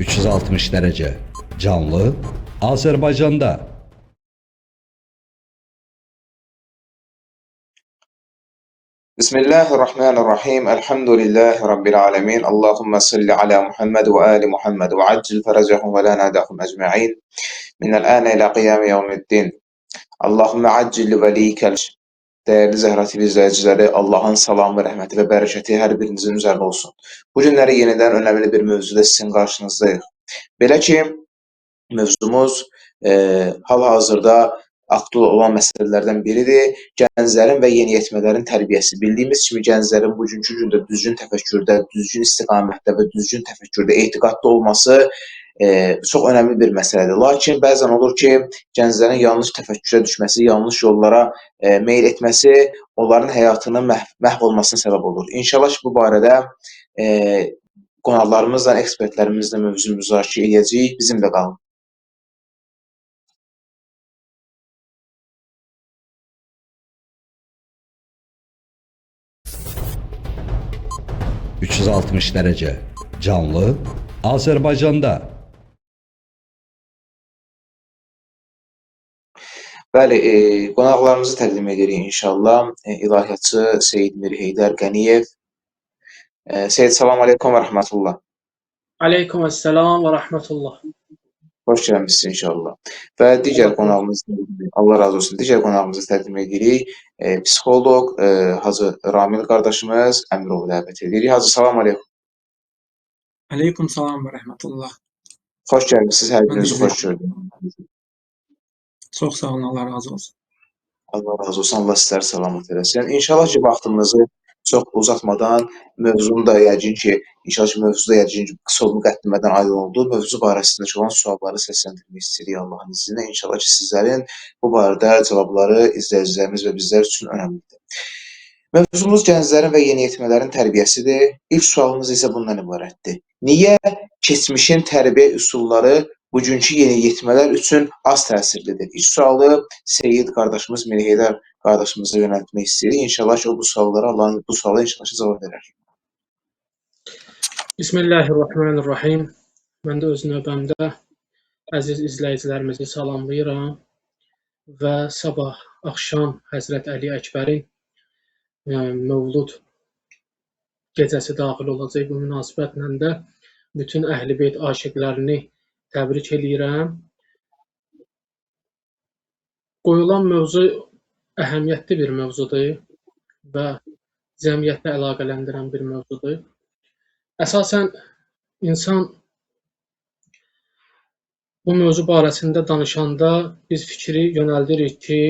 360 dərəcə canlı Azərbaycanda. Bismillahirrahmanirrahim. Elhamdülillahi Rabbil alemin. Allahümme salli ala Muhammed və ali Muhammed və accil fərəcəhum və la nədəhum əcma'in. Minəl ənə ilə qiyam yevmiddin. Allahümme accil vəliykəl. Dəyərli Zəhra TV izləyiciləri, Allahın salamı, rəhməti və bərəkəti hər birinizin üzərinə olsun. Bu günləri yenidən önəmli bir mövzuda sizin qarşınızdayıq. Belə ki, mövzumuz hal-hazırda aktual olan məsələlərdən biridir. Gənclərin və yeniyetmələrin tərbiyəsi. Bildiyimiz kimi gənclərin bugünkü gündə düzgün təfəkkürdə, düzgün istiqamətdə və düzgün təfəkkürdə etiqadlı olması çox önəmli bir məsələdir. Lakin bəzən olur ki, gənclərin yanlış təfəkkürə düşməsi, yanlış yollara meyl etməsi onların həyatının məhv olmasına səbəb olur. İnşallah ki, bu barədə qonaqlarımızla, ekspertlərimizlə mövzu müzakirə edəcəyik. Bizimlə qalın. ...360 dərəcə canlı Azərbaycanda. Bəli, qonaqlarımızı təqdim edirik inşallah. İlahiyyatçı Seyid Mir Heydər Qəniyev. Seyid, salam aleykum və rəhmətullah. Aleykum əssalam və rəhmətullah. Xoş gəlmişsiniz inşallah. Və digər qonağımız, Allah razı olsun, digər qonağımızı təqdim edirik. Psixoloq Hacı Ramil qardaşımız Əmirovu dəvət edirik. Hacı, salam aleykum. Aleykum salam və rəhmətullah. Xoş gəlmişsiniz, hər birinizi xoş gördük. Çox sağ olun, Allah razı olsun. Allah razı olsun, Allah sizləri salamat eləsin. İnşallah ki, vaxtımızı çox uzatmadan mövzunu da yəqin ki, inşallah ki, mövzu da yəqin ki, qısa müqəddimədən aydın oldu. Mövzu barəsində olan sualları səsləndirmək istəyirik Allahın izni ilə. İnşallah ki, sizlərin bu barədə cavabları izləyicilərimiz və bizlər üçün önəmlidir. Mövzumuz gənclərin və yeniyetmələrin tərbiyəsidir. İlk sualımız isə bundan ibarətdir. Niyə keçmişin tərbiyə üsulları bugünkü yeniyetmələr üçün az təsirlidir? İlk sualı Seyid qardaşımız Mir Heydər qardaşımıza yönəltmək istəyirik. İnşallah ki, o bu suallara, Allahın bu suala inşallah ki, cavab verər. Bismillahirrahmanirrahim. Mən də öz növbəmdə əziz izləyicilərimizi salamlayıram və sabah axşam Həzrət Əli Əkbərin Mövlud gecəsi daxil olacaq. Bu münasibətlə də bütün Əhl-i Beyt aşiqlərini təbrik eləyirəm. Qoyulan mövzu əhəmiyyətli bir mövzudur və cəmiyyətlə əlaqələndirən bir mövzudur. Əsasən insan bu mövzu barəsində danışanda biz fikri yönəldirik ki,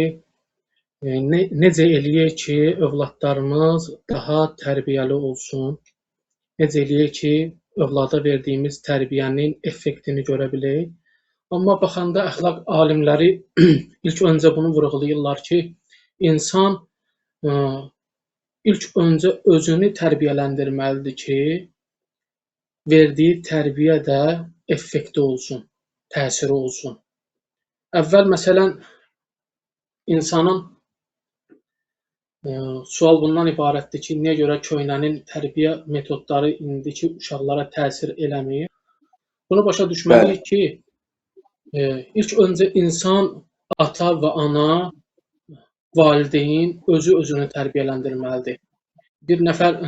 necə eləyək ki, övladlarımız daha tərbiyəli olsun, necə eləyək ki, övlada verdiyimiz tərbiyənin effektini görə bilək. Amma baxanda əxlaq alimləri ilk öncə bunu vurğulayırlar ki, insan ilk öncə özünü tərbiyələndirməlidir ki, verdiyi tərbiyə də effekti olsun, təsiri olsun. Əvvəl, məsələn, insanın sual bundan ibarətdir ki, niyə görə köhnənin tərbiyə metodları indiki uşaqlara təsir eləmir? Bunu başa düşməliyik ki, ilk öncə insan, ata və ana, valideyn özü özünü tərbiyələndirməlidir. Bir nəfər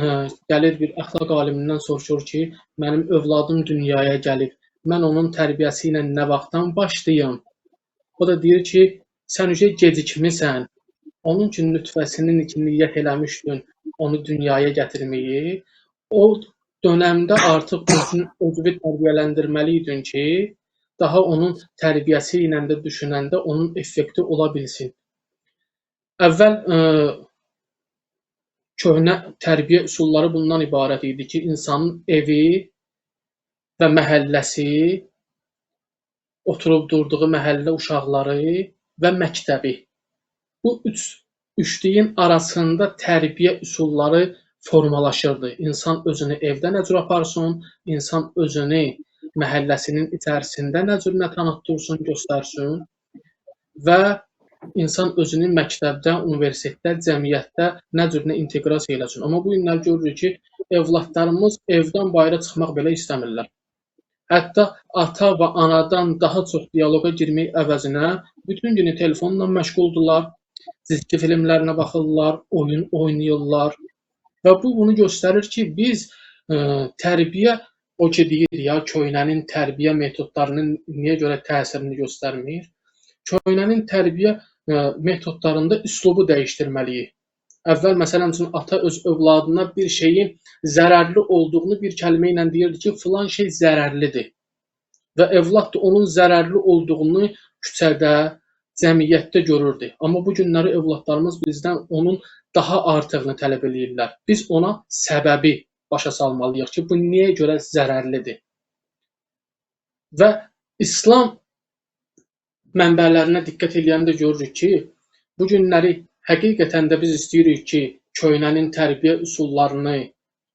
gəlir bir əxlaq alimindən soruşur ki, mənim övladım dünyaya gəlib, mən onun tərbiyəsi ilə nə vaxtdan başlayım? O da deyir ki, sən ücə gecikmisən. Onun üçün nütfəsinin ki, niyyət eləmişdin onu dünyaya gətirməyi, o dönəmdə artıq özünü tərbiyələndirməli idin ki, daha onun tərbiyəsi ilə də düşünəndə onun effekti ola bilsin. Əvvəl köhnə tərbiyə üsulları bundan ibarət idi ki, insanın evi və məhəlləsi, oturub durduğu məhəllə uşaqları və məktəbi. Bu üçlüyün arasında tərbiyə üsulları formalaşırdı. İnsan özünü evdə nə cür aparsın, insan özünü məhəlləsinin içərisində nə cür nə tanıtdırsın, göstərsin və insan özünü məktəbdə, universitetdə, cəmiyyətdə nə cür nə inteqrasiya eləsin. Amma bu günlər görürük ki, evladlarımız evdən bayıra çıxmaq belə istəmirlər. Hətta ata və anadan daha çox dialoqa girmək əvəzinə bütün günü telefonla məşğuldurlar, cizgi filmlərinə baxırlar, oyun oynayırlar və bu bunu göstərir ki, biz tərbiyə, o ki deyir ya, köhnənin tərbiyə metodlarının niyə görə təsirini göstərmir? Köhnənin tərbiyə metodlarında üslubu dəyişdirməliyik. Əvvəl məsələn üçün ata öz övladına bir şeyin zərərli olduğunu bir kəlmə ilə deyirdi ki, filan şey zərərlidir. Və övlad da onun zərərli olduğunu küçədə, cəmiyyətdə görürdü. Amma bu günləri övladlarımız bizdən onun daha artığını tələb eləyirlər. Biz ona səbəbi başa salmalıyıq ki, bu niyə görə zərərlidir. Və İslam mənbələrinə diqqət eləyəndə görürük ki, bu günləri həqiqətən də biz istəyirik ki, köhnənin tərbiyə üsullarını,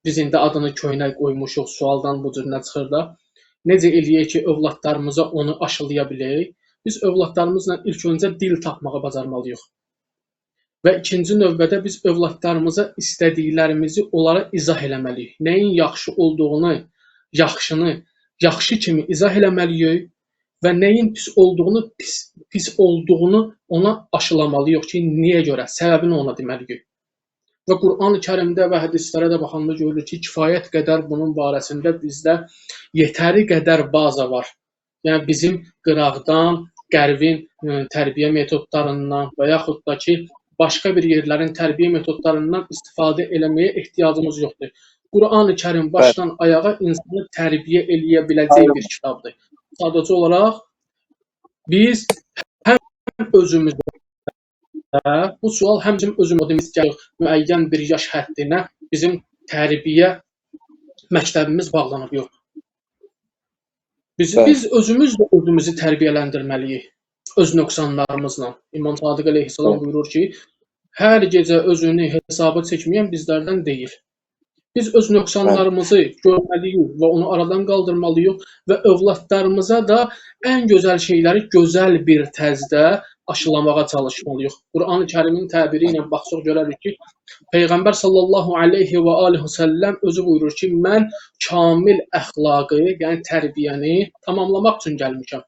biz indi adını köhnə qoymuşuq, sualdan bu cür nə çıxır da, necə eləyək ki, övladlarımıza onu aşılaya bilək? Biz övladlarımızla ilk öncə dil tapmağı bacarmalıyıq. Və ikinci növbədə biz övladlarımıza istədiklərimizi onlara izah eləməliyik. Nəyin yaxşı olduğunu, yaxşını, yaxşı kimi izah eləməliyik və nəyin pis olduğunu, pis olduğunu ona aşılamalıyıq ki, niyə görə, səbəbini ona deməliyik. Və Qur'an-ı Kərimdə və hədislərə də baxanda görürük ki, kifayət qədər bunun barəsində bizdə yetəri qədər baza var. Yəni bizim qıraqdan, qərbin tərbiyə metodlarından və yaxud da ki, başqa bir yerlərin tərbiyə metodlarından istifadə eləməyə ehtiyacımız yoxdur. Qur'an-ı Kərim başdan ayağa insanı tərbiyə eləyə biləcək bir kitabdır. Sadəcə olaraq biz həm özümüzə, bu sual həm bizim özümüzə müəyyən bir yaş həddinə bizim tərbiyə məktəbimiz bağlanıb yox. Biz özümüz də özümüzü tərbiyələndirməliyik öz nöqsanlarımızla. İmam Sadiq əleyhissalam buyurur ki, hər gecə özünü hesaba çəkməyən bizlərdən deyil. Biz öz nöqsanlarımızı görməliyik və onu aradan qaldırmalıyıq və övladlarımıza da ən gözəl şeyləri gözəl bir tərzdə aşılamağa çalışmalıyıq. Qur'an-ı Kərimin təbiri ilə baxsaq görərik ki, Peyğəmbər sallallahu aleyhi və alihi səlləm özü buyurur ki, mən kamil əxlaqı, yəni tərbiyəni tamamlamaq üçün gəlmişəm.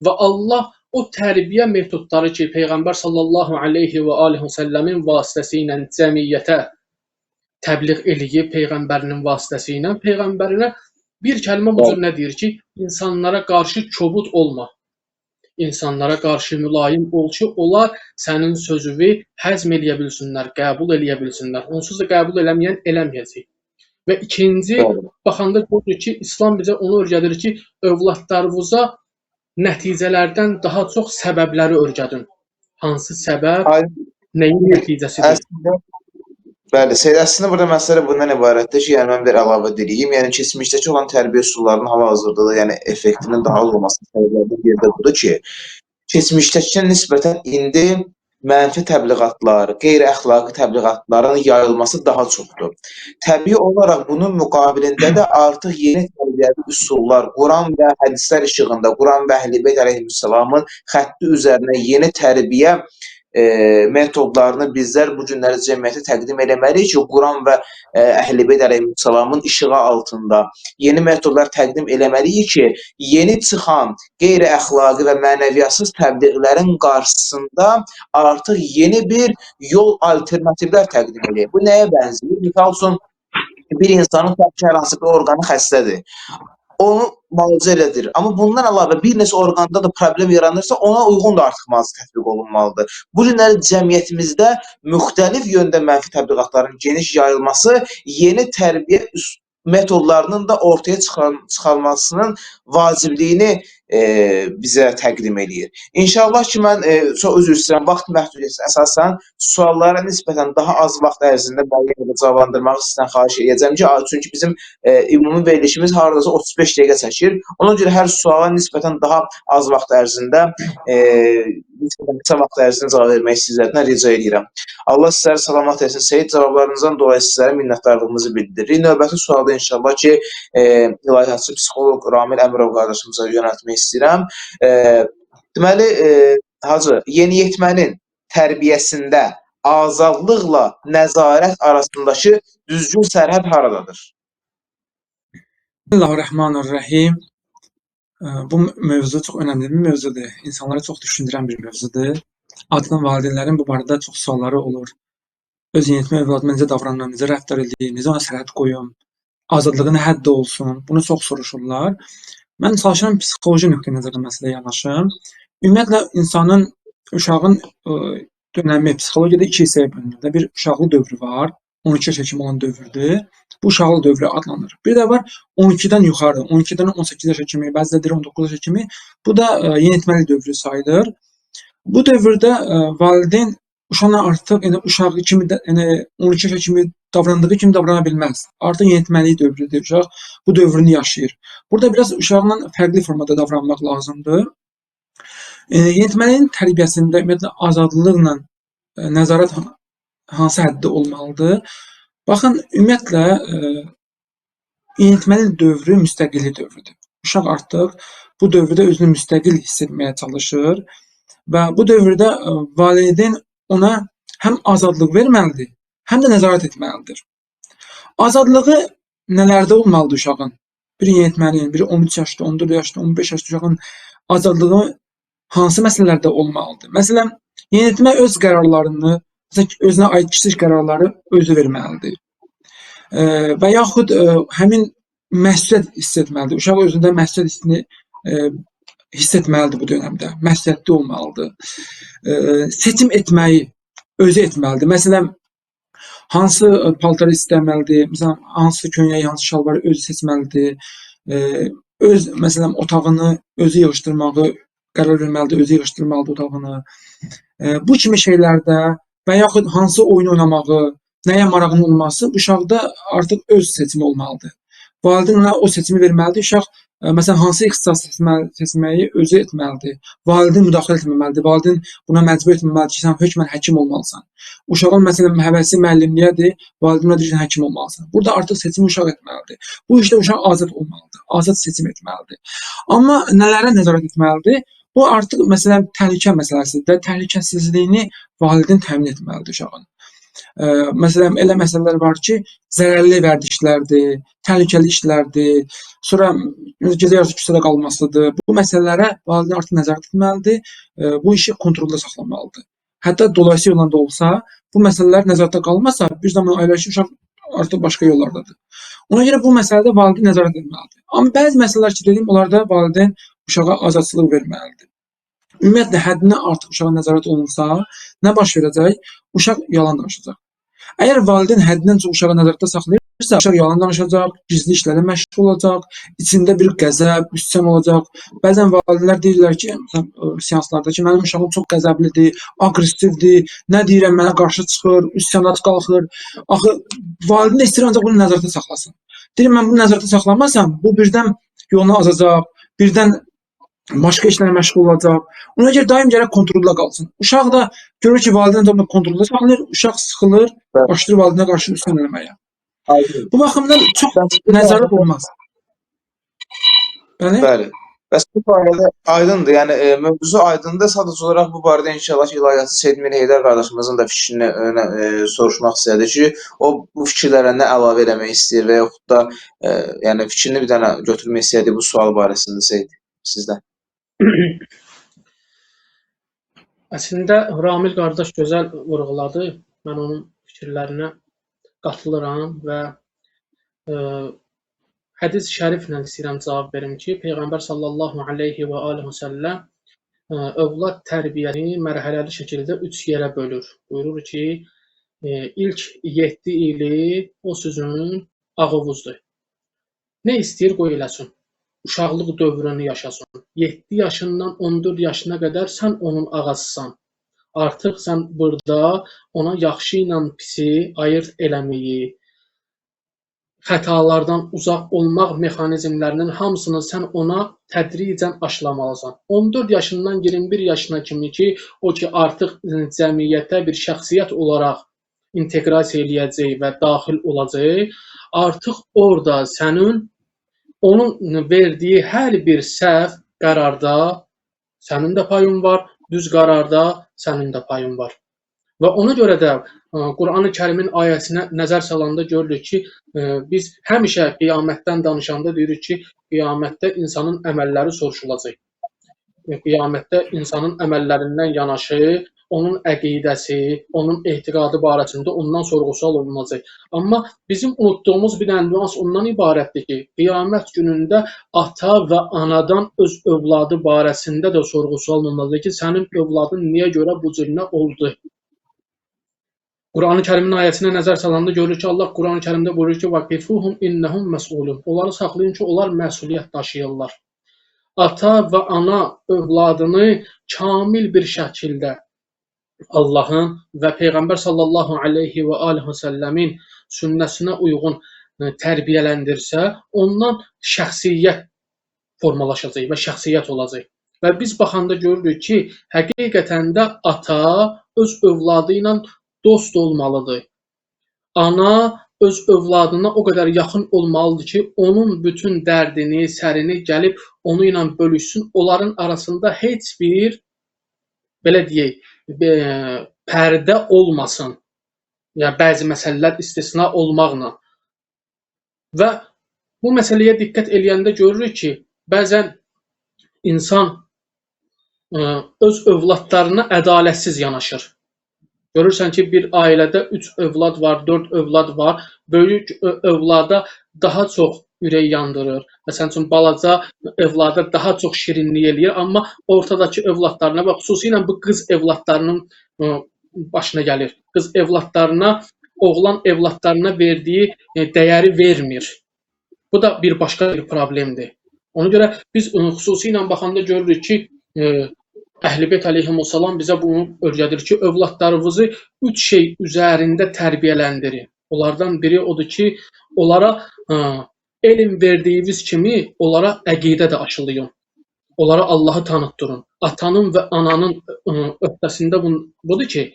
Və Allah o tərbiyə metodları ki, Peyğəmbər sallallahu aleyhi və alihi səlləmin vasitəsi ilə cəmiyyətə təbliğ eləyib Peyğəmbərinin vasitəsi ilə, Peyğəmbərinə bir kəlmə bu cür nə deyir ki, insanlara qarşı kobud olma, insanlara qarşı mülayim ol ki, onlar sənin sözünü həzm eləyə bilsinlər, qəbul eləyə bilsinlər. Onsuz da qəbul eləməyən eləməyəcək. Və ikinci, baxanda görürük ki, İslam bizə onu öyrədir ki, övladlarınıza nəticələrdən daha çox səbəbləri öyrədin. Hansı səbəb, nəyin nəticəsidir? Əslində, bəli, Seyid, əslində burada məsələ bundan ibarətdir ki, yəni mən bir əlavə edeyim. Yəni keçmişdəki olan tərbiyə üsullarının hal-hazırda da, yəni effektinin daha az olmasının səbəblərdən biri də budur ki, keçmişdəkinə nisbətən indi mənfi təbliğatlar, qeyri-əxlaqi təbliğatların yayılması daha çoxdur. Təbii olaraq bunun müqabilində də artıq yeni tərbiyəvi üsullar, Quran və hədislər işığında, Quran və Əhl-i Beyt əleyhissalamın xətti üzərinə yeni tərbiyə metodlarını bizlər bu günləri cəmiyyətə təqdim eləməliyik ki, Quran və Əhl-i Beyt əleyhissalamın işığı altında yeni metodlar təqdim eləməliyik ki, yeni çıxan qeyri-əxlaqi və mənəviyyatsız təbliğlərin qarşısında artıq yeni bir yol, alternativlər təqdim eləyək. Bu nəyə bənzəyir? Misal üçün, bir insanın hər hansı bir orqanı xəstədir. Onu müalicə elədir. Amma bundan əlavə bir neçə orqanda da problem yaranırsa, ona uyğun da artıq müalicə tətbiq olunmalıdır. Bu günləri cəmiyyətimizdə müxtəlif yöndə mənfi təbliğatların geniş yayılması yeni tərbiyə metodlarının da ortaya çıxarılmasının vacibliyini bizə təqdim eləyir. İnşallah ki, mən çox üzr istəyirəm, vaxt məhdudiyyətinə əsasən suallara nisbətən daha az vaxt ərzində müəyyən cavablandırmağı sizdən xahiş edəcəm ki, çünki bizim ümumi verilişimiz hardasa 35 dəqiqə çəkir. Ona görə hər suala nisbətən daha az vaxt ərzində, nisbətən qısa vaxt ərzində cavab vermək sizlərdən rica edirəm. Allah sizləri salamat etsin. Seyid, cavablarınızdan dolayı sizlərə minnətdarlığımızı bildiririk. Növbəti sualda inşallah ki, ilahiyyatçı psixoloq Ramil Əmirov qardaşımıza yönəltmək istəyirəm. Deməli, Hacı, yeniyetmənin tərbiyəsində azadlıqla nəzarət arasındakı düzgün sərhəd haradadır? Bismillahirrahmanirrahim. Bu mövzu çox önəmli bir mövzudur. İnsanları çox düşündürən bir mövzudur. Adətən valideynlərin bu barədə çox sualları olur. Öz yeniyetmə övladıma necə davranım, necə rəftar edeyim, necə ona sərhəd qoyum, azadlığı nə həddə olsun, bunu çox soruşurlar. Mən çalışıram psixoloji nöqteyi nəzərdən məsələyə yanaşım. Ümumiyyətlə insanın, uşağın dönəmi psixologiyada iki hissəyə bölünür. Bir uşaqlıq dövrü var, 12 yaşa kimi olan dövrdür. Bu uşaqlıq dövrü adlanır. Bir də var 12-dən yuxarı, 12-dən 18 yaşa kimi, bəziləri deyir 19 yaşa kimi. Bu da yeniyetməlik dövrü sayılır. Bu dövrdə valideyn uşaqla artıq yəni uşaq kimi də, yəni 12 yaşa kimi davrandığı kimi davrana bilməz. Artıq yeniyetməlik dövrüdür. Uşaq bu dövrünü yaşayır. Burada biraz uşaqla fərqli formada davranmaq lazımdır. Yeniyetməliyin tərbiyəsində ümumiyyətlə azadlıqla nəzarət hansı həddə olmalıdır? Baxın, ümumiyyətlə yeniyetməlik dövrü müstəqillik dövrüdür. Uşaq artıq bu dövrdə özünü müstəqil hiss etməyə çalışır və bu dövrdə valideyn ona həm azadlıq verməlidir, həm də nəzarət etməlidir. Azadlığı nələrdə olmalıdır uşağın? Bir yeniyetmənin, biri 13 yaşda, 14 yaşda, 15 yaşda uşağın azadlığı hansı məsələlərdə olmalıdır? Məsələn, yeniyetmə öz qərarlarını, məsələn, özünə aid kiçik qərarları özü verməlidir. Və yaxud həmin məsuliyyət hiss etməlidir. Uşaq özündə məsuliyyət hissini hiss etməlidir bu dönəmdə. Məsuliyyətli olmalıdır. Seçim etməyi özü etməlidir. Məsələn, hansı paltarı istəməlidir, məsələn, hansı köynəyi, hansı şalvarı özü seçməlidir. Öz, məsələn, otağını özü yığışdırmağı qərar verməlidir, özü yığışdırmalıdır otağını. Bu kimi şeylərdə və yaxud hansı oyun oynamağı, nəyə marağının olması uşaqda artıq öz seçimi olmalıdır. Valideyn ona o seçimi verməlidir. Uşaq məsələn, hansı ixtisas seçməyi özü etməlidir. Valideyn müdaxilə etməməlidir. Valideyn buna məcbur etməməlidir ki, sən hökmən həkim olmalısan. Uşağın məsələn həvəsi müəllimliyədir, valideyn ona deyir ki, həkim olmalısan. Burada artıq seçimi uşaq etməlidir. Bu işdə uşaq azad olmalıdır, azad seçim etməlidir. Amma nələrə nəzarət etməlidir? Bu artıq məsələn təhlükə məsələsidir. Təhlükəsizliyini valideyn təmin etməlidir uşağın. Məsələn, elə məsələlər var ki, zərərli vərdişlərdir, təhlükəli işlərdir, sonra gecə yarısı küçədə qalmasıdır. Bu məsələlərə valideyn artıq nəzarət etməlidir, bu işi kontrolda saxlamalıdır. Hətta dolayısı yolla da olsa, bu məsələlər nəzarətdə qalmasa, bir zaman ailə ki, uşaq artıq başqa yollardadır. Ona görə bu məsələdə valideyn nəzarət etməlidir. Amma bəzi məsələlər ki, dediyim, onlarda valideyn uşağa azadçılıq verməlidir. Ümumiyyətlə, həddindən artıq uşağa nəzarət olunsa, nə baş verəcək? Uşaq yalan danışacaq. Əgər valideyn həddindən çox uşağı nəzarətdə saxlayırsa, uşaq yalan danışacaq, gizli işlərlə məşğul olacaq, içində bir qəzəb, üsyan olacaq. Bəzən valideynlər deyirlər ki, məsələn, seanslarda ki, mənim uşağım çox qəzəblidir, aqressivdir, nə deyirəm mənə qarşı çıxır, üsyana qalxır. Axı, valideyn istəyir ancaq bunu nəzarətdə saxlasın. Deyir, mən bunu nəzarətdə saxlamasam, bu birdən yolunu azacaq, birdən başqa işlərlə məşğul olacaq. Ona görə daim gərək kontrolda qalsın. Uşaq da görür ki, valideyn də kontrolda saxlayır, uşaq sıxılır, başlayır valideynə qarşı üsyan eləməyə. Aydın. Bu baxımdan çox nəzarət olmaz. Bəli? Bəli. Bəs bu barədə aydındır. Yəni mövzu aydındır. Sadəcə olaraq bu barədə inşallah ki, ilahiyyatçı Seyid Mir Heydər qardaşımızın da fikrini soruşmaq istədi ki, o bu fikirlərə nə əlavə eləmək istəyir və yaxud da yəni fikrini bir dənə götürmək istəyirdi bu sual barəsində Seyid sizdən. Əslində Ramil qardaş gözəl vurğuladı. Mən onun fikirlərinə qatılıram və hədis-i şəriflə istəyirəm cavab verim ki, Peyğəmbər sallallahu aleyhi və alihi və səlləm övlad tərbiyəsini mərhələli şəkildə 3 yerə bölür. Buyurur ki, ilk 7 ili o sizin ağovuzdur. Nə istəyir qoy eləsin. Uşaqlıq dövrünü yaşasın. 7 yaşından 14 yaşına qədər sən onun ağasısan. Artıq sən burada ona yaxşı ilə pisi ayırd eləməyi, xətalardan uzaq olmaq mexanizmlərinin hamısını sən ona tədricən aşılamalısan. 14 yaşından 21 yaşına kimi ki, o ki artıq cəmiyyətə bir şəxsiyyət olaraq inteqrasiya eləyəcək və daxil olacaq, artıq orada sənin onun verdiyi hər bir səhv qərarda sənin də payın var, düz qərarda sənin də payın var. Və ona görə də Qurani Kərimin ayəsinə nəzər salanda görürük ki, biz həmişə qiyamətdən danışanda deyirik ki, qiyamətdə insanın əməlləri soruşulacaq. Qiyamətdə insanın əməllərindən yanaşı, onun əqidəsi, onun etiqadı barəsində ondan sorğu-sual olunacaq. Amma bizim unutduğumuz bir dənə nüans ondan ibarətdir ki, qiyamət günündə ata və anadan öz övladı barəsində də sorğu-sual olunacaq ki, sənin övladın niyə görə bu cür nə oldu? Qurani Kərimin ayəsinə nəzər salanda görürük ki, Allah Qurani Kərimdə buyurur ki, "Vaqifuhum innahum məs'ulun." Onları saxlayın ki, onlar məsuliyyət daşıyırlar. Ata və ana övladını kamil bir şəkildə Allahın və Peyğəmbər sallallahu aleyhi və alihi və səlləmin sünnəsinə uyğun tərbiyələndirsə, ondan şəxsiyyət formalaşacaq və şəxsiyyət olacaq. Və biz baxanda görürük ki, həqiqətən də ata öz övladı ilə dost olmalıdır. Ana öz övladına o qədər yaxın olmalıdır ki, onun bütün dərdini, sərini gəlib onu ilə bölüşsün. Onların arasında heç bir, belə deyək, pərdə olmasın. Yəni bəzi məsələlər istisna olmaqla. Və bu məsələyə diqqət eləyəndə görürük ki, bəzən insan öz övladlarına ədalətsiz yanaşır. Görürsən ki, bir ailədə 3 övlad var, 4 övlad var. Böyük övlada daha çox ürək yandırır. Məsəl üçün, balaca övlada daha çox şirinlik eləyir, amma ortadakı övladlarına və xüsusilə bu qız evladlarının başına gəlir. Qız evladlarına, oğlan evladlarına verdiyi dəyəri vermir. Bu da bir başqa bir problemdir. Ona görə biz xüsusilə baxanda görürük ki, Əhl-i Beyt əleyhimussalam bizə bunu öyrədir ki, övladlarınızı 3 şey üzərində tərbiyələndirin. Onlardan biri odur ki, onlara elm verdiyiniz kimi onlara əqidə də aşılayın. Onlara Allahı tanıtdırın. Atanın və ananın öhdəsində budur ki,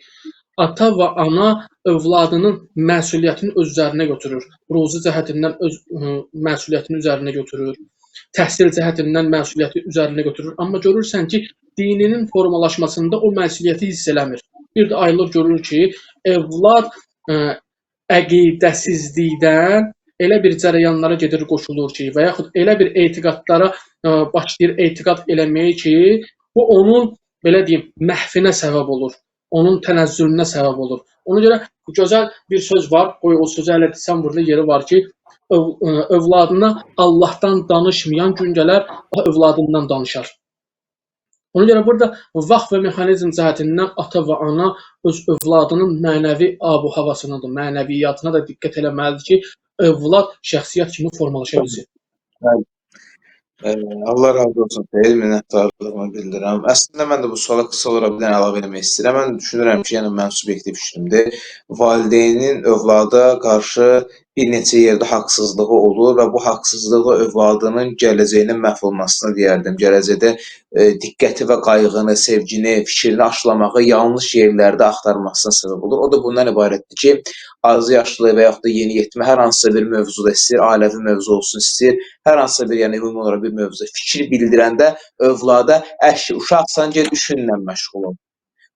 ata və ana övladının məsuliyyətini öz üzərinə götürür. Ruzi cəhətindən öz məsuliyyətini üzərinə götürür. Təhsil cəhətindən məsuliyyəti üzərinə götürür. Amma görürsən ki, dininin formalaşmasında o məsuliyyəti hiss eləmir. Bir də ayrılır görür ki, evlad əqidəsizlikdən elə bir cərəyanlara gedir, qoşulur ki, və yaxud elə bir etiqadlara başlayır etiqad eləməyə ki, bu onun, belə deyim, məhvinə səbəb olur, onun tənəzzülünə səbəb olur. Ona görə gözəl bir söz var, qoy o sözü hələ desəm burada yeri var ki, övladına Allahdan danışmayan gün gələr, övladından danışar. Ona görə burada vaxt və mexanizm cəhətindən ata və ana öz övladının mənəvi abu-havasına da, mənəviyyatına da diqqət eləməlidir ki, övlad şəxsiyyət kimi formalaşa bilsin. Bəli. Allah razı olsun Seyid, minnətdarlığımı bildirəm. Əslində mən də bu suala qısa olaraq bir dənə əlavə eləmək istəyirəm. Mən düşünürəm ki, yəni mənim subyektiv fikrimdir. Valideynin övlada qarşı bir neçə yerdə haqsızlığı olur və bu haqsızlığı övladının gələcəyinin məhv olmasına deyərdim. Gələcəkdə diqqəti və qayğını, sevgini, fikrini aşılamağı yanlış yerlərdə axtarmasına səbəb olur. O da bundan ibarətdir ki, azı yaşlı və yaxud da yeniyetmə hər hansısa bir mövzuda istəyir, ailəvi mövzu olsun istəyir, hər hansısa bir, yəni ümumi olaraq bir mövzuda fikir bildirəndə övlada əşi, uşaqsan, get işinlə məşğul ol.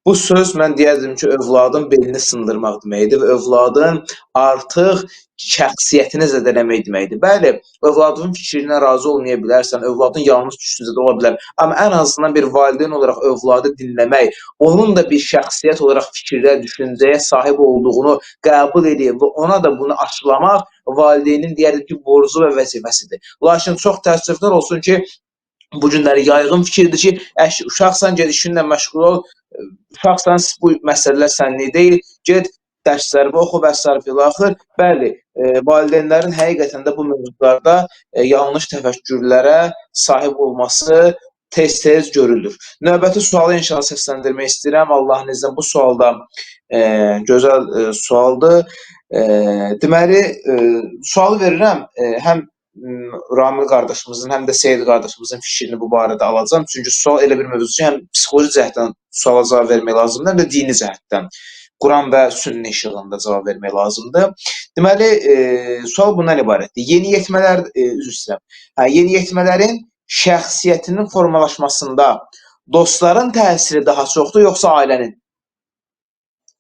Bu söz mən deyərdim ki, övladın belini sındırmaq deməkdir və övladın artıq şəxsiyyətini zədələmək deməkdir. Bəli, övladın fikrinə razı olmaya bilərsən, övladın yanlış düşüncədə ola bilər, amma ən azından bir valideyn olaraq övladı dinləmək, onun da bir şəxsiyyət olaraq fikirlə, düşüncəyə sahib olduğunu qəbul edib və ona da bunu aşılamaq valideynin deyərdim ki, borcu və vəzifəsidir. Lakin çox təəssüflər olsun ki, bu günləri yayğın fikirdir ki, əşi, uşaqsan, get işinlə məşğul ol, uşaqsan, bu məsələlər sənlik deyil, get dərsləri oxu və sair filaxır. Bəli, valideynlərin həqiqətən də bu mövzularda yanlış təfəkkürlərə sahib olması tez-tez görülür. Növbəti sualı inşallah səsləndirmək istəyirəm. Allahın izni bu sualda gözəl sualdır. Deməli, sualı verirəm. Həm Ramil qardaşımızın, həm də Seyid qardaşımızın fikrini bu barədə alacağam. Çünki sual elə bir mövzudur ki, həm psixoloji cəhətdən suala cavab vermək lazımdır, həm də dini cəhətdən. Quran və sünnə işığında cavab vermək lazımdır. Deməli, sual bundan ibarətdir. Yeniyetmələr, üzr istəyirəm. Yeniyetmələrin şəxsiyyətinin formalaşmasında dostların təsiri daha çoxdur, yoxsa ailənin?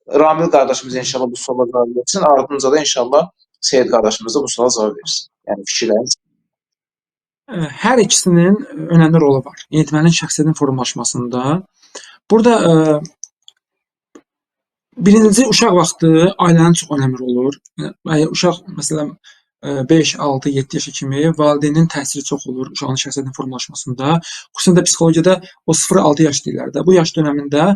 Ramil qardaşımız inşallah bu suala cavab versin. Ardınca da inşallah Seyid qardaşımız da bu suala cavab versin. Yəni fikirləriniz. Hər ikisinin önəmli rolu var. Yeniyetmənin şəxsiyyətinin formalaşmasında. Burada birinci uşaq vaxtı ailənin çox önəmli rolu olur. Yəni uşaq məsələn 5, 6, 7 yaşa kimi valideynin təsiri çox olur uşağın şəxsiyyətinin formalaşmasında. Xüsusən də psixologiyada o 0-6 yaş deyirlər də. Bu yaş dönəmində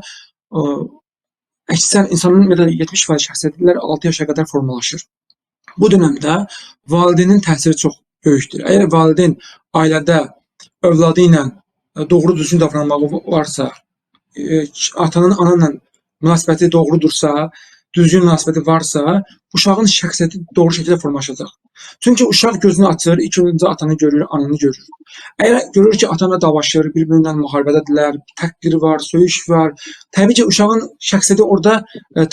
əksər insanın ümumiyyətlə 70% şəxsiyyətlər 6 yaşa qədər formalaşır. Bu dönəmdə valideynin təsiri çox böyükdür. Əgər valideyn ailədə övladı ilə doğru düzgün davranmağı varsa, atanın ana ilə münasibəti doğrudursa, düzgün münasibəti varsa, uşağın şəxsiyyəti doğru şəkildə formalaşacaq. Çünki uşaq gözünü açır, ilk öncə atanı görür, ananı görür. Əgər görür ki, ata-ana davaşır, bir-biri ilə müharibədədirlər, təhqir var, söyüş var, təbii ki, uşağın şəxsiyyəti orada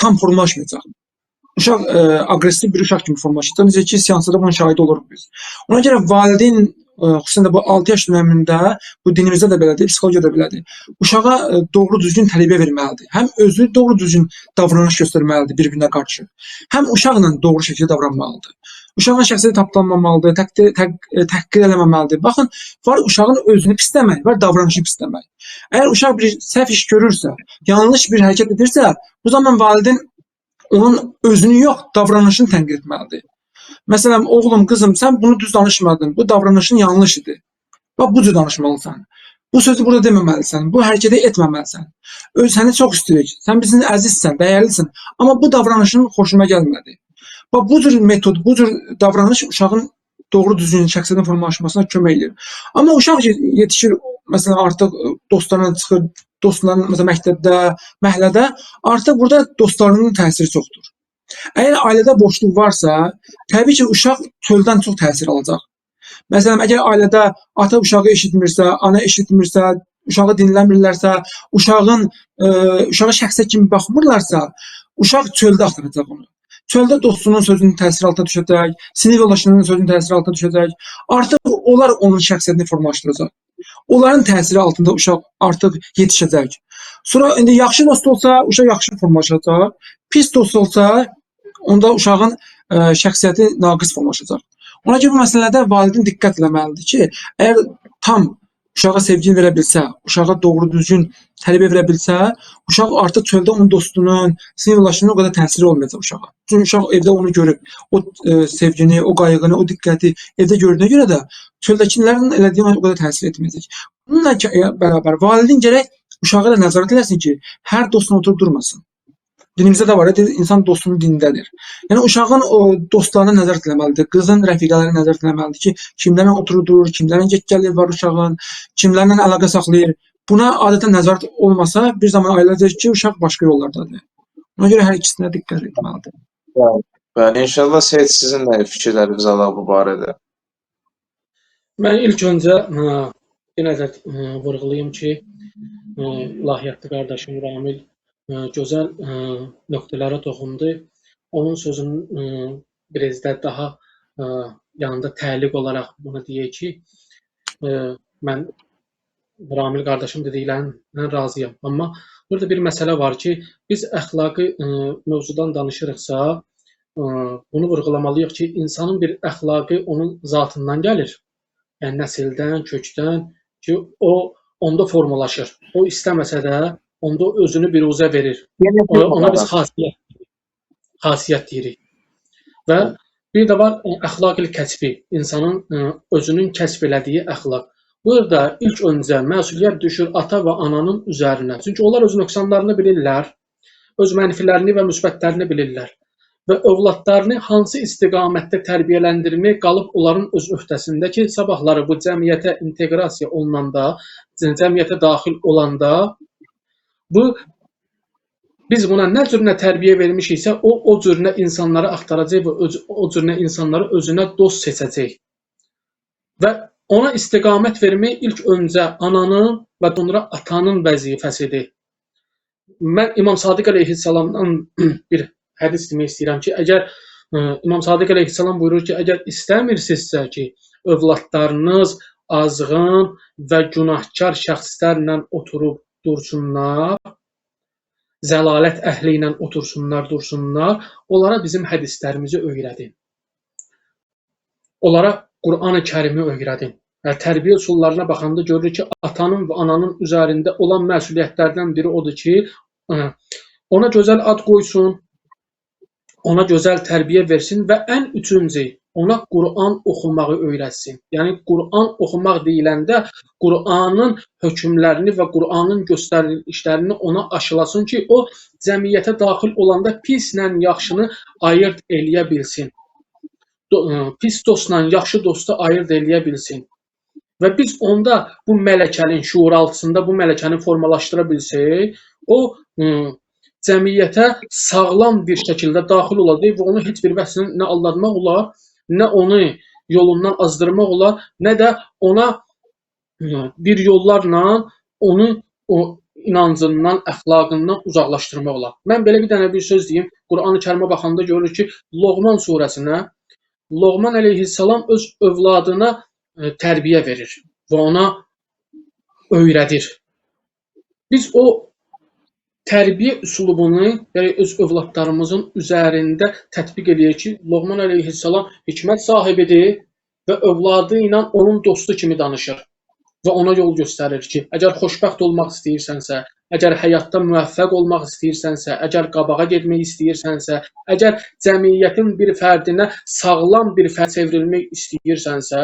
tam formalaşmayacaq. Uşaq aqressiv bir uşaq kimi formalaşacaq. Necə ki, seanslarda bunun şahidi oluruq biz. Ona görə valideyn, xüsusən də bu 6 yaş dönəmində, bu dinimizdə də belədir, psixologiyada da belədir. Uşağa doğru düzgün tərbiyə verməlidir. Həm özü doğru düzgün davranış göstərməlidir bir-birinə qarşı, həm uşaqla doğru şəkildə davranmalıdır. Uşağın şəxsiyyəti tapdanmamalıdır, təhqir eləməməlidir. Baxın, var uşağın özünü pisləmək, var davranışını pisləmək. Əgər uşaq bir səhv iş görürsə, yanlış bir hərəkət edirsə, bu zaman valideyn onun özünü yox, davranışını tənqid etməlidir. Məsələn, oğlum, qızım, sən bunu düz danışmadın, bu davranışın yanlış idi. Bax, bu cür danışmalısan. Bu sözü burada deməməlisən, bu hərəkəti etməməlisən. Öz səni çox istəyirik, sən bizim əzizsən, dəyərlisin, amma bu davranışın xoşuma gəlmədi. Bax, bu cür metod, bu cür davranış uşağın doğru düzgün şəxsiyyətin formalaşmasına kömək edir. Amma uşaq yetişir, məsələn, artıq dostlarına çıxır, dostlarının məsələn məktəbdə, məhəllədə, artıq burada dostlarının təsiri çoxdur. Əgər ailədə boşluq varsa, təbii ki, uşaq çöldən çox təsir alacaq. Məsələn, əgər ailədə ata uşağı eşitmirsə, ana eşitmirsə, uşağı dinləmirlərsə, uşağa şəxsiyyət kimi baxmırlarsa, uşaq çöldə axtaracaq onu. Çöldə dostunun sözünün təsiri altına düşəcək, sinif yoldaşının sözünün təsiri altına düşəcək. Artıq onlar onun şəxsiyyətini formalaşdıracaq. Onların təsiri altında uşaq artıq yetişəcək. Sonra indi yaxşı dost olsa, uşaq yaxşı formalaşacaq. Pis dost olsa, onda uşağın şəxsiyyəti naqis formalaşacaq. Ona görə bu məsələdə valideyn diqqət eləməlidir ki, əgər tam uşağa sevgini verə bilsə, uşağa doğru düzgün tərbiyə verə bilsə, uşaq artıq çöldə onun dostunun, sinif yoldaşının o qədər təsiri olmayacaq uşağa. Çünki uşaq evdə onu görüb, o sevgini, o qayğını, o diqqəti evdə gördüyünə görə də çöldəkilərin elədiyi ona o qədər təsir etməyəcək. Bununla bərabər valideyn gərək uşağı da nəzarət eləsin ki, hər dostuna oturub durmasın. Dinimizdə də var, insan dostunun dinindədir. Yəni uşağın o dostlarına nəzarət eləməlidir, qızın rəfiqələrinə nəzarət eləməlidir ki, kimlərlə oturur, durur, kimlərlə get-gəli var uşağın, kimlərlə əlaqə saxlayır. Buna adətən nəzarət olmasa, bir zaman ayrılacaq ki, uşaq başqa yollardadır. Ona görə hər ikisinə diqqət etməlidir. Bəli, bəli, inşallah Seyid sizin də fikirlərinizi alaq bu barədə. Mən ilk öncə yenə də vurğulayım ki, ilahiyyatlı qardaşım Ramil gözəl nöqtələrə toxundu. Onun sözünün biraz da daha yanında təliq olaraq bunu deyək ki, mən Ramil qardaşım dediklərindən razıyam. Amma burada bir məsələ var ki, biz əxlaqi mövzudan danışırıqsa, bunu vurğulamalıyıq ki, insanın bir əxlaqı onun zatından gəlir. Yəni nəsildən, kökdən ki, o onda formalaşır. O istəməsə də onda özünü biruzə verir. Ona biz xasiyyət deyirik. Və bir də var əxlaqil kəsbi, insanın özünün kəsb elədiyi əxlaq. Burada ilk öncə məsuliyyət düşür ata və ananın üzərinə. Çünki onlar öz nöqsanlarını bilirlər, öz mənfilərini və müsbətlərini bilirlər. Və övladlarını hansı istiqamətdə tərbiyələndirmək qalıb onların öz öhdəsində ki, sabahları bu cəmiyyətə inteqrasiya olunanda, cəmiyyətə daxil olanda bu biz buna nə cürünə tərbiyə vermişiksə, o cürünə insanları axtaracaq və o cürünə insanları özünə dost seçəcək. Və ona istiqamət vermək ilk öncə ananın və sonra atanın vəzifəsidir. Mən İmam Sadiq əleyhissalamdan bir hədis demək istəyirəm ki, əgər İmam Sadiq əleyhissalam buyurur ki, əgər istəmirsinizsə ki, övladlarınız azğın və günahkar şəxslərlə oturub dursunlar, zəlalət əhli ilə otursunlar, dursunlar, onlara bizim hədislərimizi öyrədin. Onlara Qur'an-ı Kərimi öyrədin. Yəni, tərbiyə üsullarına baxanda görürük ki, atanın və ananın üzərində olan məsuliyyətlərdən biri odur ki, ona gözəl ad qoysun, ona gözəl tərbiyə versin və ən üçüncü, ona Qur'an oxumağı öyrətsin. Yəni, Qur'an oxumaq deyiləndə Qur'anın hökmlərini və Qur'anın göstərişlərini ona aşılasın ki, o cəmiyyətə daxil olanda pislə yaxşını ayırd eləyə bilsin. Pis dostla yaxşı dostu ayırd eləyə bilsin. Və biz onda bu mələkənin şuuraltısında bu mələkəni formalaşdıra bilsək, o cəmiyyətə sağlam bir şəkildə daxil olacaq və onu heç bir vəsinə nə aldatmaq olar, nə onu yolundan azdırmaq olar, nə də ona bir yollarla onu o inancından, əxlaqından uzaqlaşdırmaq olar. Mən belə bir dənə bir söz deyim. Qur'an-ı Kərimə baxanda görürük ki, Loğman surəsinə Loğman əleyhissalam öz övladına tərbiyə verir və ona öyrədir. Biz o tərbiyə üslubunu, yəni öz övladlarımızın üzərində tətbiq eləyək ki, Loğman əleyhissalam hikmət sahibidir və övladı ilə onun dostu kimi danışır və ona yol göstərir ki, əgər xoşbəxt olmaq istəyirsənsə, əgər həyatda müvəffəq olmaq istəyirsənsə, əgər qabağa getmək istəyirsənsə, əgər cəmiyyətin bir fərdinə sağlam bir fərd çevrilmək istəyirsənsə,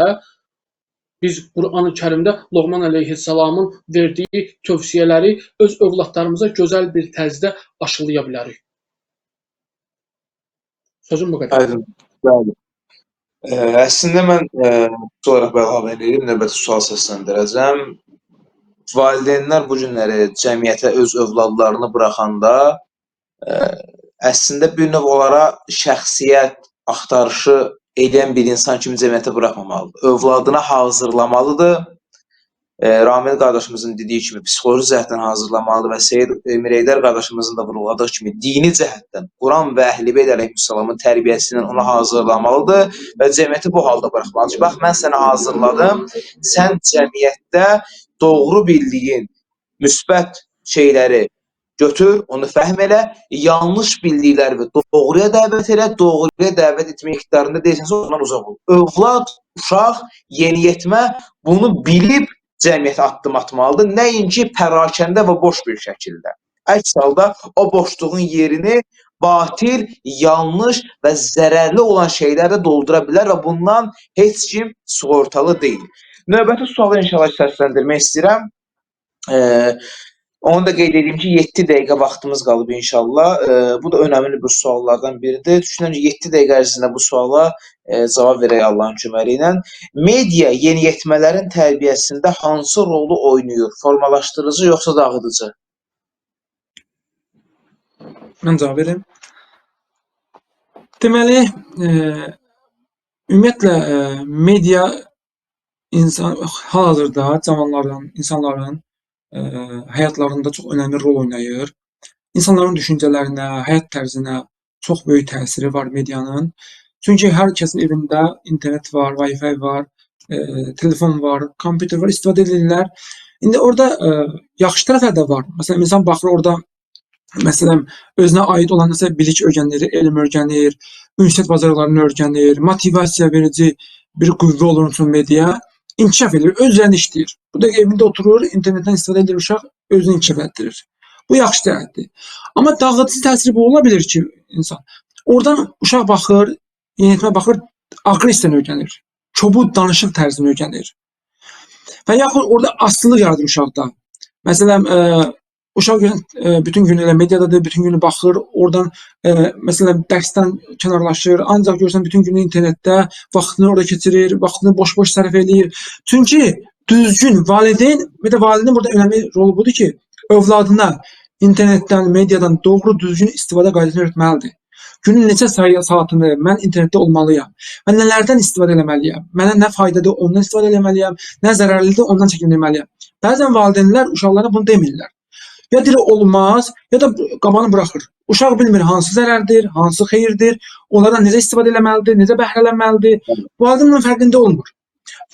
biz Qur'an-ı Kərimdə Loğman əleyhissalamın verdiyi tövsiyələri öz övladlarımıza gözəl bir tərzdə aşılaya bilərik. Sözüm bu qədər. Aydın. Bəli. Əslində mən olaraq əlavə edirəm, növbəti sual səsləndirəcəm. Valideynlər bu günləri cəmiyyətə öz övladlarını buraxanda əslində bir növ onlara şəxsiyyət axtarışı edən bir insan kimi cəmiyyətə buraxmamalıdır. Övladına hazırlamalıdır. Ramil qardaşımızın dediyi kimi psixoloji cəhətdən hazırlamalıdır və Seyid Mireydər qardaşımızın da vurğuladığı kimi dini cəhətdən Quran və Əhl-i Beyt əleyhissalamın tərbiyəsindən onu hazırlamalıdır və cəmiyyəti bu halda buraxmalıdır ki, bax mən səni hazırladım, sən cəmiyyətdə doğru bildiyin müsbət şeyləri götür, onu fəhm elə, yanlış bildikləri doğruya dəvət elə, doğruya dəvət etmək iqtidarında deyilsənsə ondan uzaq ol. Övlad, uşaq, yeniyetmə bunu bilib cəmiyyətə addım atmalıdır, nəinki pərakəndə və boş bir şəkildə. Əks halda o boşluğun yerini batil, yanlış və zərərli olan şeylər də doldura bilər və bundan heç kim sığortalı deyil. Növbəti sualı inşallah səsləndirmək istəyirəm. Onu da qeyd edeyim ki, 7 dəqiqə vaxtımız qalıb inşallah. Bu da önəmli bir suallardan biridir. Düşünürəm ki, 7 dəqiqə ərzində bu suala cavab verək Allahın köməyi ilə. Media yeniyetmələrin tərbiyəsində hansı rolu oynayır? Formalaşdırıcı yoxsa dağıdıcı? Mən cavab verim. Deməli, ümumiyyətlə media insan hal-hazırda cavanların, insanların həyatlarında çox önəmli rol oynayır. İnsanların düşüncələrinə, həyat tərzinə çox böyük təsiri var medianın. Çünki hər kəsin evində internet var, Wi-Fi var, telefon var, kompüter var, istifadə edirlər. İndi orada yaxşı tərəflər də var. Məsələn, insan baxır orada, məsələn, özünə aid olan nəsə bilik öyrənir, elm öyrənir, ünsiyyət bacarıqlarını öyrənir, motivasiya verici bir qüvvə olur üçün media. İnkişaf edir, öz üzərində işləyir. Bu dəqiqə evində oturur, internetdən istifadə edir uşaq, özünü inkişaf etdirir. Bu yaxşı cəhətdir. Amma dağıdıcı təsiri bu ola bilir ki, insan. Oradan uşaq baxır, yeniyetmə baxır, aqressiyanı öyrənir. Kobud danışıq tərzini öyrənir. Və yaxud orada asılılıq yaradır uşaqda. Məsələn, uşaq bütün gün elə mediadadır, bütün günü baxır, oradan məsələn dərsdən kənarlaşır, ancaq görürsən bütün günü internetdə vaxtını orada keçirir, vaxtını boş-boş sərf eləyir. Çünki düzgün valideyn, bir də valideynin burada önəmli rolu budur ki, övladına internetdən, mediadan doğru düzgün istifadə qaydasını öyrətməlidir. Günün neçə saatını mən internetdə olmalıyam, mən nələrdən istifadə eləməliyəm, mənə nə faydadır ondan istifadə eləməliyəm, nə zərərlidir ondan çəkinməliyəm. Bəzən valideynlər uşaqlarına bunu demirlər. Ya deyir olmaz, ya da qabağını buraxır. Uşaq bilmir hansı zərərdir, hansı xeyirdir, onlardan necə istifadə eləməlidir, necə bəhrələnməlidir. Valideyn bunun fərqində olmur.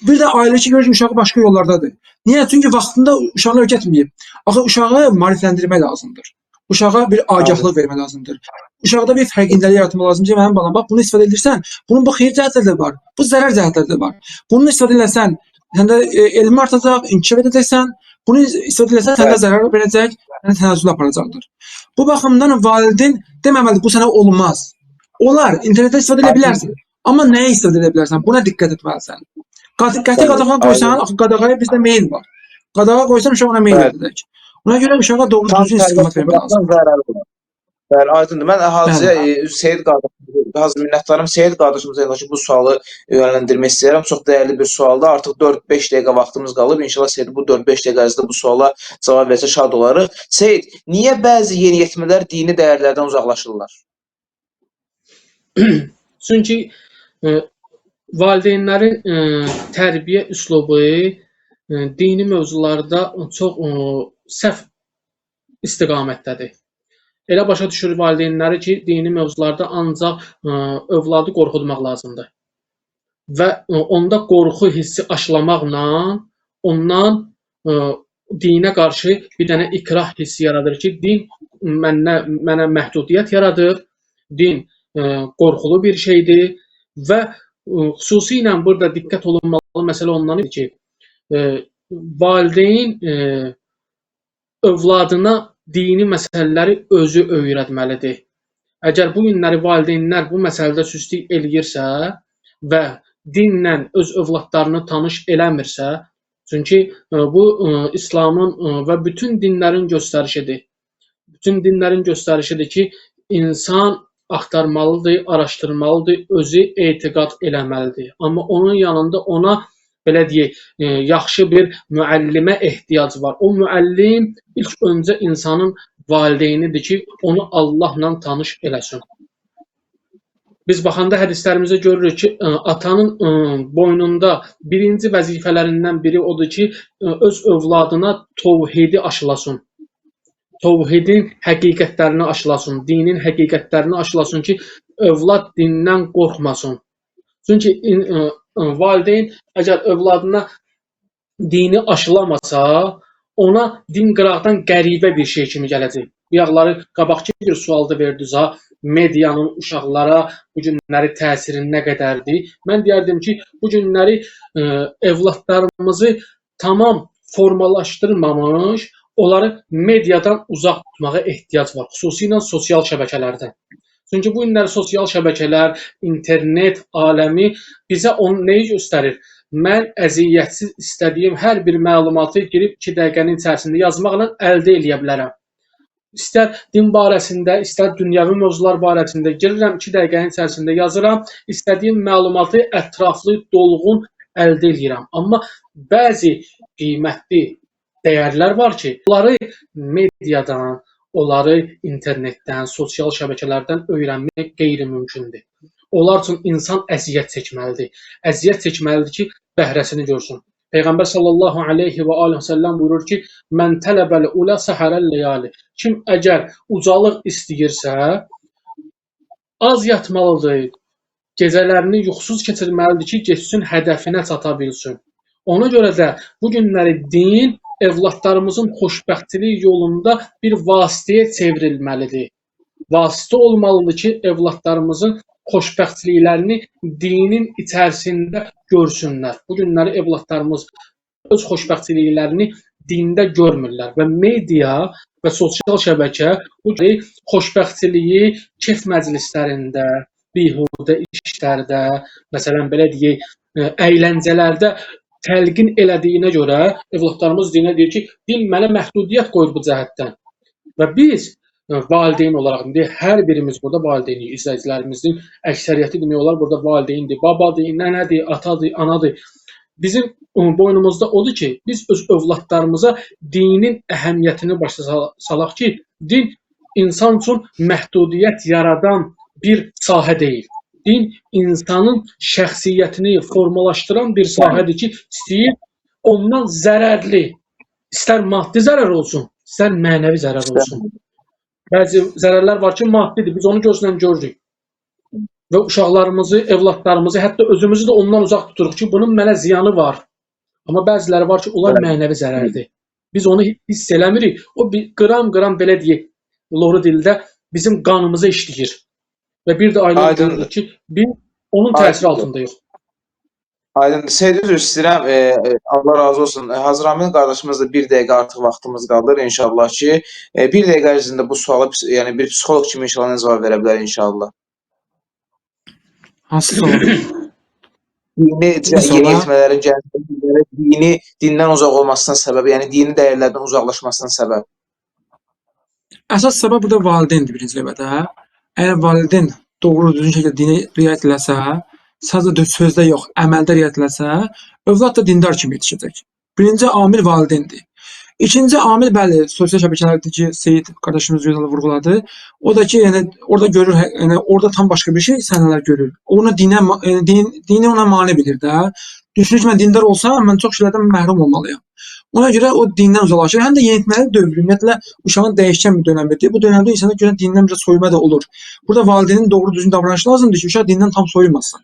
Bir də ailə ki, görür ki, uşağı başqa yollardadır. Niyə? Çünki vaxtında uşağını öyrətməyib. Axı uşağı maarifləndirmək lazımdır. Uşağa bir agahlıq vermək lazımdır. Uşaqda bir fərqindəlik yaratmaq lazımdır ki, mənim balam, bax bunu istifadə edirsən, bunun bu xeyir cəhətləri də var, bu zərər cəhətləri də var. Bunu istifadə eləsən, səndə elmi artacaq, inkişaf edəcəksən. Bunu istifadə eləsən, səndə zərər verəcək, səni tənəzzülə aparacaqdır. Bu baxımdan valideyn deməməlidir, bu sənə olmaz. Olar, internetdə istifadə edə bilərsən. Amma nəyə istifadə edə bilərsən? Buna diqqət etməlisən. Qəti qadağa qoysan, axı qadağaya bizdə meyl var. Qadağa qoysan uşaq ona meyl edəcək. Ona görə uşağa doğru düzgün istiqamət vermək lazımdır. Zərəri var. Bəli, aydındır. Mən Hacıya Seyid qardaşımıza, Hacı minnətdarım Seyid qardaşımıza yanaşı bu sualı yönləndirmək istəyirəm. Çox dəyərli bir sualdır. Artıq 4-5 dəqiqə vaxtımız qalıb. İnşallah Seyid bu 4-5 dəqiqə ərzində bu suala cavab versə şad olarıq. Seyid, niyə bəzi yeniyetmələr dini dəyərlərdən uzaqlaşırlar? Çünki valideynlərin tərbiyə üslubu dini mövzularda çox səhv istiqamətdədir. Elə başa düşür valideynləri ki, dini mövzularda ancaq övladı qorxutmaq lazımdır. Və onda qorxu hissi aşılamaqla ondan dinə qarşı bir dənə ikrah hissi yaradır ki, din mənə məhdudiyyət yaradır, din qorxulu bir şeydir və xüsusilə burada diqqət olunmalı məsələ ondan ki, valideyn övladına dini məsələləri özü öyrətməlidir. Əgər bu günləri valideynlər bu məsələdə süstlük eləyirsə və dinlə öz övladlarını tanış eləmirsə, çünki bu İslamın və bütün dinlərin göstərişidir. Bütün dinlərin göstərişidir ki, insan axtarmalıdır, araşdırmalıdır, özü etiqad eləməlidir. Amma onun yanında ona belə deyək, yaxşı bir müəllimə ehtiyac var. O müəllim ilk öncə insanın valideynidir ki, onu Allahla tanış eləsin. Biz baxanda hədislərimizdə görürük ki, atanın boynunda birinci vəzifələrindən biri odur ki, öz övladına təvhidi aşılasın. Təvhidin həqiqətlərini aşılasın, dinin həqiqətlərini aşılasın ki, övlad dindən qorxmasın. Çünki valideyn əgər övladına dini aşılamasa, ona din qıraqdan qəribə bir şey kimi gələcək. Buyaqları qabaqki bir sualda verdiniz ha, medianın uşaqlara bu günləri təsiri nə qədərdir? Mən deyərdim ki, bu günləri övladlarımızı tamam formalaşdırmamış, onları mediadan uzaq tutmağa ehtiyac var, xüsusilə sosial şəbəkələrdən. Çünki bu günləri sosial şəbəkələr, internet aləmi bizə onu nəyi göstərir? Mən əziyyətsiz istədiyim hər bir məlumatı girib 2 dəqiqənin içərisində yazmaqla əldə eləyə bilərəm. İstər din barəsində, istər dünyəvi mövzular barəsində girirəm, 2 dəqiqənin içərisində yazıram, istədiyim məlumatı ətraflı, dolğun əldə eləyirəm. Amma bəzi qiymətli dəyərlər var ki, onları mediadan, onları internetdən, sosial şəbəkələrdən öyrənmək qeyri-mümkündür. Onlar üçün insan əziyyət çəkməlidir. Əziyyət çəkməlidir ki, bəhrəsini görsün. Peyğəmbər sallallahu aleyhi və alihi səlləm buyurur ki, mən tələbəl ulə səhərəl ləyali. Kim əgər ucalıq istəyirsə, az yatmalıdır, gecələrini yuxusuz keçirməlidir ki, getsin hədəfinə çata bilsin. Ona görə də bu günləri din evladlarımızın xoşbəxtçilik yolunda bir vasitəyə çevrilməlidir. Vasitə olmalıdır ki, evladlarımızın xoşbəxtçiliklərini dinin içərisində görsünlər. Bu günləri evladlarımız öz xoşbəxtçiliklərini dində görmürlər və media və sosial şəbəkə bu xoşbəxtçiliyi kef məclislərində, bihudə işlərdə, məsələn belə deyək, əyləncələrdə təlqin elədiyinə görə evladlarımız dinə deyir ki, din mənə məhdudiyyət qoyur bu cəhətdən. Və biz valideyn olaraq, indi hər birimiz burada valideynik, izləyicilərimizin əksəriyyəti demək olar burada valideyndir, babadır, nənədir, atadır, anadır. Bizim boynumuzda odur ki, biz öz övladlarımıza dinin əhəmiyyətini başa salaq ki, din insan üçün məhdudiyyət yaradan bir sahə deyil. Din insanın şəxsiyyətini formalaşdıran bir sahədir ki, istəyir ondan zərərli, istər maddi zərər olsun, istər mənəvi zərər olsun. Bəzi zərərlər var ki, maddidir, biz onu gözlə görürük. Və uşaqlarımızı, evladlarımızı, hətta özümüzü də ondan uzaq tuturuq ki, bunun mənə ziyanı var. Amma bəziləri var ki, onlar mənəvi zərərdir. Biz onu hiss eləmirik. O bir qram-qram belə deyək, loru dildə bizim qanımıza işləyir. Və bir də aydın görürük ki, biz onun təsiri altındayıq. Aydın, Seyid, üzr istəyirəm, Allah razı olsun. Hacı Ramil qardaşımızla bir dəqiqə artıq vaxtımız qalır inşallah ki, bir dəqiqə ərzində bu suala, yəni bir psixoloq kimi inşallah nə cavab verə bilər inşallah. Hansı sual? Dini yeniyetmələrin, gənclərin dini, dindən uzaq olmasının səbəbi, yəni dini dəyərlərdən uzaqlaşmasının səbəbi. Əsas səbəb burada valideyndir birinci növbədə. Əgər valideyn doğru düzgün şəkildə dini riayət eləsə, sadəcə sözdə yox, əməldə riayət eləsə, övlad da dindar kimi yetişəcək. Birinci amil valideyndir. İkinci amil, bəli, sosial şəbəkələrdir ki, Seyid qardaşımız gözəl vurğuladı. O da ki, yəni orada görür, yəni orada tam başqa bir şey səhnələr görür. Ona dinə, yəni, dini ona mane bilir də. Düşünür ki, mən dindar olsam, mən çox şeylərdən məhrum olmalıyam. Ona görə o dindən uzaqlaşır. Həm də yeniyetməlik dövrü, ümumiyyətlə uşağın dəyişkən bir dönəmidir. Bu dönəmdə insana görə dindən biraz soyuma da olur. Burada valideynin doğru düzgün davranışı lazımdır ki, uşaq dindən tam soyumasın.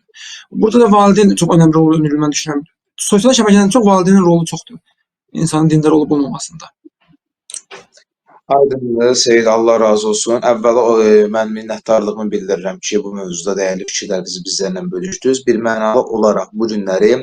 Burada da valideyn çox önəmli rol oynayır, mən düşünürəm. Sosial şəbəkədən çox valideynin rolu çoxdur insanın dindar olub olmamasında. Aydındır, Seyid, Allah razı olsun. Əvvəla mən minnətdarlığımı bildirirəm ki, bu mövzuda dəyərli fikirlərinizi bizlərlə bölüşdünüz. Bir mənalı olaraq bu günləri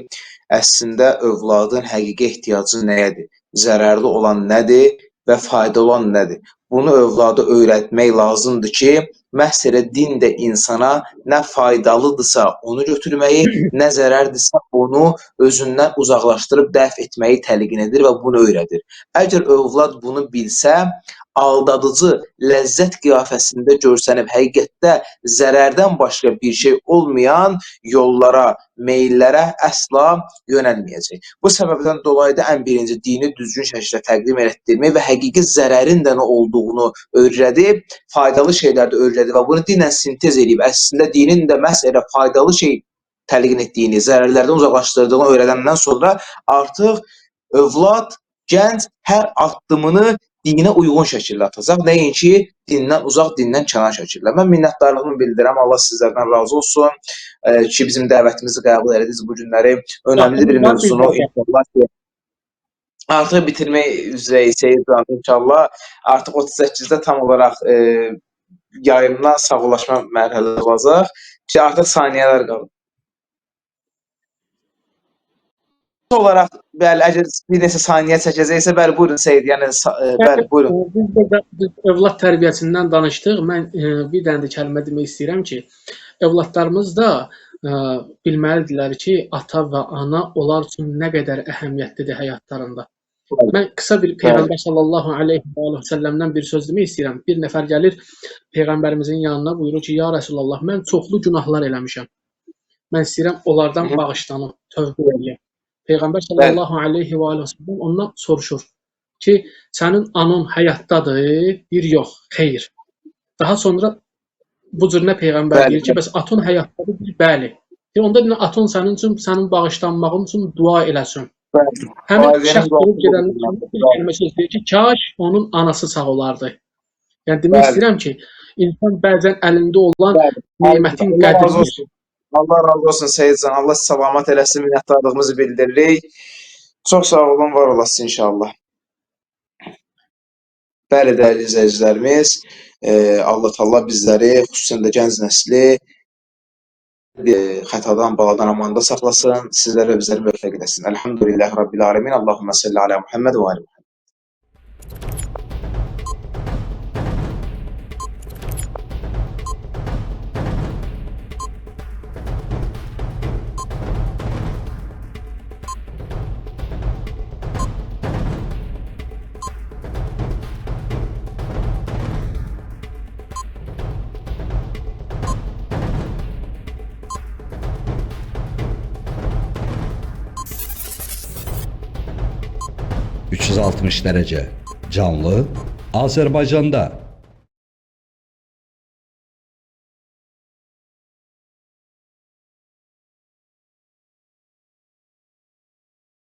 əslində övladın həqiqi ehtiyacı nəyədir? Zərərli olan nədir və faydalı olan nədir? Bunu övlada öyrətmək lazımdır ki, məhz elə din də insana nə faydalıdırsa onu götürməyi, nə zərərdirsə onu özündən uzaqlaşdırıb dəf etməyi təlqin edir və bunu öyrədir. Əgər övlad bunu bilsə, aldadıcı ləzzət qiyafəsində görsənib həqiqətdə zərərdən başqa bir şey olmayan yollara, meyillərə əsla yönəlməyəcək. Bu səbəbdən dolayı da ən birinci dini düzgün şəkildə təqdim etdirmək və həqiqi zərərin də nə olduğunu öyrədib, faydalı şeylər də öyrədib və bunu dinlə sintez edib, əslində dinin də məhz elə faydalı şey təlqin etdiyini, zərərlərdən uzaqlaşdırdığını öyrədəndən sonra artıq övlad, gənc hər addımını dinə uyğun şəkildə atacaq. Nəinki dindən uzaq, dindən kənar şəkildə. Mən minnətdarlığımı bildirirəm. Allah sizlərdən razı olsun ki, bizim dəvətimizi qəbul elədiniz bu günləri. Önəmli bir mövzunu inşallah ki, artıq bitirmək üzrəyik Seyid, inşallah. Artıq 38-də tam olaraq yayımdan sağollaşma mərhələsi olacaq ki, artıq saniyələr qalır. Olaraq, bəli, əgər bir neçə saniyə çəkəcəksə, bəli, buyurun Seyid, yəni, bəli, buyurun. Biz burada övlad tərbiyəsindən danışdıq. Mən bir dənə də kəlmə demək istəyirəm ki, övladlarımız da bilməlidirlər ki, ata və ana onlar üçün nə qədər əhəmiyyətlidir həyatlarında. Mən qısa bir Peyğəmbər sallallahu aleyhi və səlləmdən bir söz demək istəyirəm. Bir nəfər gəlir Peyğəmbərimizin yanına, buyurur ki, ya Rəsulallah, mən çoxlu günahlar eləmişəm. Mən istəyirəm onlardan bağışlanım, tövbə eləyəm. Peyğəmbər sallallahu aleyhi və səlləm ondan soruşur ki, sənin anan həyatdadır? Deyir, yox, xeyr. Daha sonra bu cür nə Peyğəmbər deyir ki, bəs atın həyatdadır? Deyir, bəli. Deyir, onda deyir, atın sənin üçün, sənin bağışlanmağın üçün dua eləsin. Həmin şəxs durub gedəndən sonra bir kəlmə söz deyir ki, kaş onun anası sağ olardı. Yəni demək istəyirəm ki, insan bəzən əlində olan nemətin qədrini. Allah razı olsun Seyidcan. Allah salamat eləsin, minnətdarlığımızı bildiririk. Çox sağ olun, var olasın inşallah. Bəli, dəyərli izləyicilərimiz, Allah Taala bizləri, xüsusən də gənc nəsli xətadan, baladan amanda saxlasın, sizlərə bizləri müvəffəq eləsin. Elhamdülillahi Rabbil alemin. Allahümme salli ala Muhammed və ali Muhammed. ...360 dərəcə canlı Azərbaycanda.